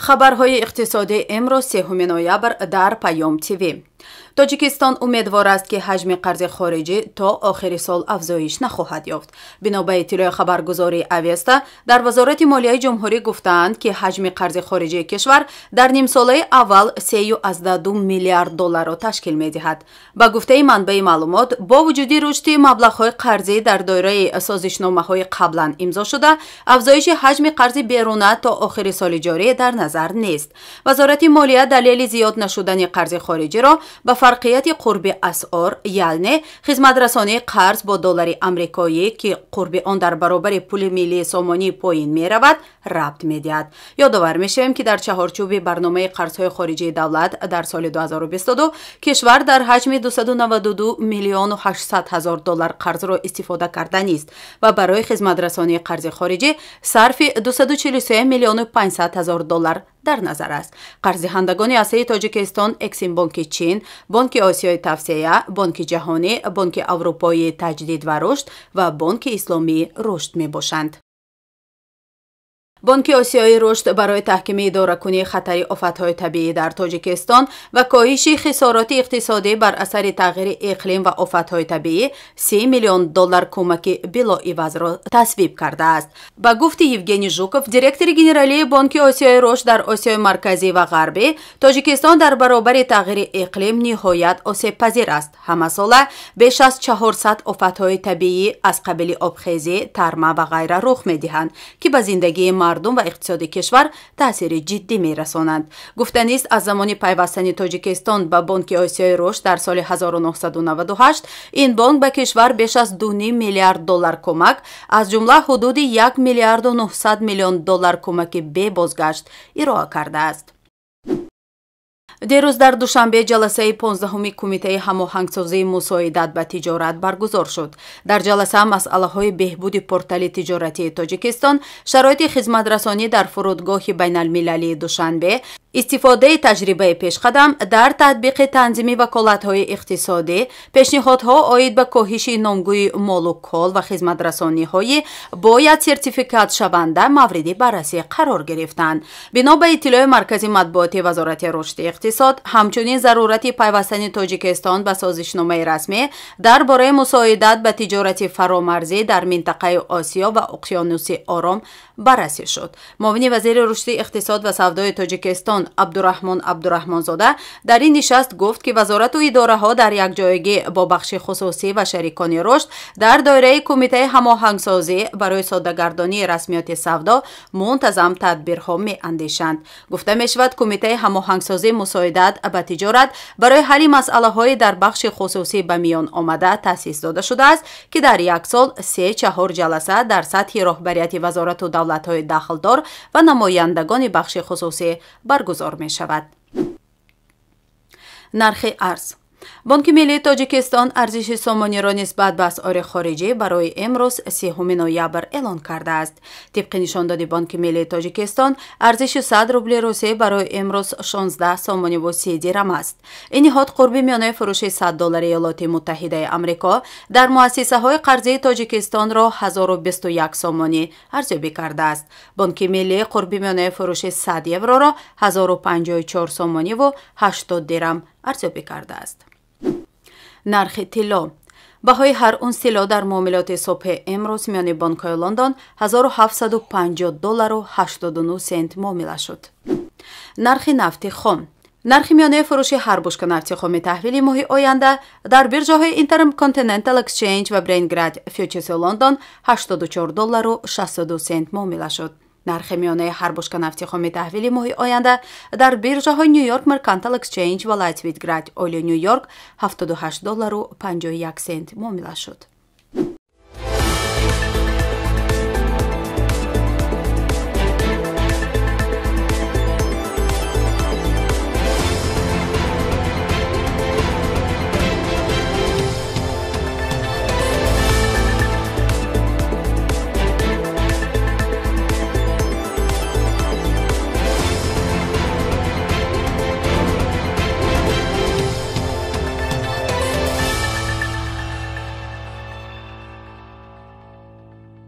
Хабарҳои иқтисодии имрӯз 3 ноябр дар Паём ТВ. Тоҷикистон умедвор аст, ки ҳаҷми қарзи хориҷӣ то охири сол афзоиш нахоҳад ёфт. Бино ба иттилои хабаргузории Авеста, дар Вазорати молияи ҷумҳурӣ гуфтаанд, ки ҳаҷми қарзи хориҷии кишвар дар нимсолаи аввал 3,2 миллиард долларро ташкил медиҳад. Ба гуфтаи манбаи маълумот, бо вуҷуди рушди маблағҳои қарзӣ дар доираи созишномаҳои қаблан имзошуда, афзоиши ҳаҷми қарзи беруна то охири соли ҷорӣ дар назар нест. Вазорати молия далели зиёд нашудани қарзи хориҷиро ба фарқияти қурби асъор, яъне хизматрасонии қарз бо доллари амрикоӣ, ки қурби он дар баробари пули миллии сомонӣ поин меравад, рабт медиҳад. Ёдовар мешавем, ки дар чаҳорчӯби барномаи қарзҳои хориҷии давлат дар соли 2022 кишвар дар ҳаҷми 292 миллиону 800 ҳазор доллар қарзро истифода карданист ва барои хизматрасонии қарзи хориҷӣ сарфи 243 миллиону 500 ҳазор доллар дар назар аст. Қарздиҳандагони асосии Тоҷикистон Эксимбонки Чин, Бонки Осиёи Тавсея, Бонки Ҷаҳонӣ, Бонки Аврупоии Таҷдид ва Рушд ва Бонки Исломии Рушд мебошанд. Бонки Осиёи Рушд барои таҳкими идоракунии хатари офатҳои табиӣ дар Тоҷикистон ва коҳиши хисороти иқтисодӣ бар асари тағйири иқлим ва офатҳои табиӣ 30 миллион доллар кӯмаки билоивазро тасвиб кардааст. Ба гуфти Евгений Жуков, директори генералии Бонки Осиёи Рушд дар Осиёи Марказӣ ва Ғарбӣ, Тоҷикистон дар баробари тағйири иқлим ниҳоят осебпазир аст. Ҳамасола беш аз 400 офатҳои табиӣ аз қабили обхезӣ, тарма ва ғайра рух медиҳанд, ки ба зиндагии мардум ва иқтисоди кишвар таъсири ҷиддӣ мерасонанд. Гуфтанист, аз замони пайвастани Тоҷикистон ба Бонки Осиёи Рушд дар соли 1998 ин бонк ба кишвар беш аз 2,5 миллиард доллар кӯмак, аз ҷумла ҳудуди 1 миллиарду 900 миллион доллар кӯмаки бебозгашт ироа кардааст. Дирӯз дар Душанбе ҷаласаи 15-уми Кумитаи ҳамоҳангсозии мусоидат ба тиҷорат баргузор шуд. Дар ҷаласа масъалаҳои беҳбуди портали тиҷоратии Тоҷикистон, шароити хизматрасонӣ дар фурудгоҳи байналмилалии Душанбе, истифодаи таҷрибаи пешқадам дар татбиқи танзими ваколатҳои иқтисодӣ, пешниҳодҳо оид ба коҳиши номгӯи молу кол ва хизматрасониҳои бояд сертификатшаванда мавриди баррасӣ қарор гирифтанд. Бино ба иттилои Маркази матбуоти Вазорати рушди иқтисод, ҳамчунин зарурати пайвастани Тоҷикистон ба созишномаи расмӣ дар бораи мусоидат ба тиҷорати фаромарзӣ дар минтақаи Осиё ва Уқёнуси Ором баррасӣ шуд. Муовини вазири рушди иқтисод ва савдои Тоҷикистон Абдураҳмон Абдураҳмонзода дар ин нишаст гуфт, ки вазорату идораҳо дар якҷоягӣ бо бахши хусусӣ ва шарикони рушд дар доираи Кумитаи ҳамоҳангсозӣ барои соддагардонии расмиёти савдо мунтазам тадбирҳо меандешанд. Гуфта мешавад, Кумитаи ҳамоҳангсозӣ мусоидат ба тиҷорат барои ҳалли масъалаҳои дар бахши хусусӣ ба миён омада таъсис дода шудааст, ки дар як сол 3-4 ҷаласа дар сатҳи роҳбарияти вазорату давлатҳои дахлдор ва намояндагони бахши хусусӣ баргузор мешавад. Нархи арз. Бонки миллии Тоҷикистон арзиши сомониро нисбат ба асъори хориҷӣ барои имрӯз 3 ноябр эълон кардааст. Тибқи нишондоди Бонки миллии Тоҷикистон, арзиши 100 рубли русӣ барои имрӯз 16 сомониву 30 дирам аст. Ин ниҳод қурби миёнаи фурӯши 100 доллари Иёлоти Муттаҳидаи Амрико дар муассисаҳои қарзии Тоҷикистонро 1021 сомонӣ арзёбӣ кардааст. Бонки миллӣ қурби миёнаи фурӯши 100 евроро 1054 сомониву 80 дирам арзёбӣ кардааст. Нархи тилло. Баҳои ҳар унс тилло дар муомилоти субҳи имрӯз миёни бонкҳои Лондон 1750 доллару 89 сент муомила шуд. Нархи нафти хом. Нархи миёнаи фурӯши ҳар бушка нафти хоми таҳвили моҳи оянда дар биржаҳои Intercontinental Exchange ва Brent Grade Futures Лондон 84 доллару 62 сент муомила шуд. Нархи миёнаи ҳар бушка нафти хоми таҳвили моҳи оянда дар биржаҳои New York Mercantile Exchange ва Light Sweet Crude Oil Нью Йорк 78 доллару 51 сент муомила шуд.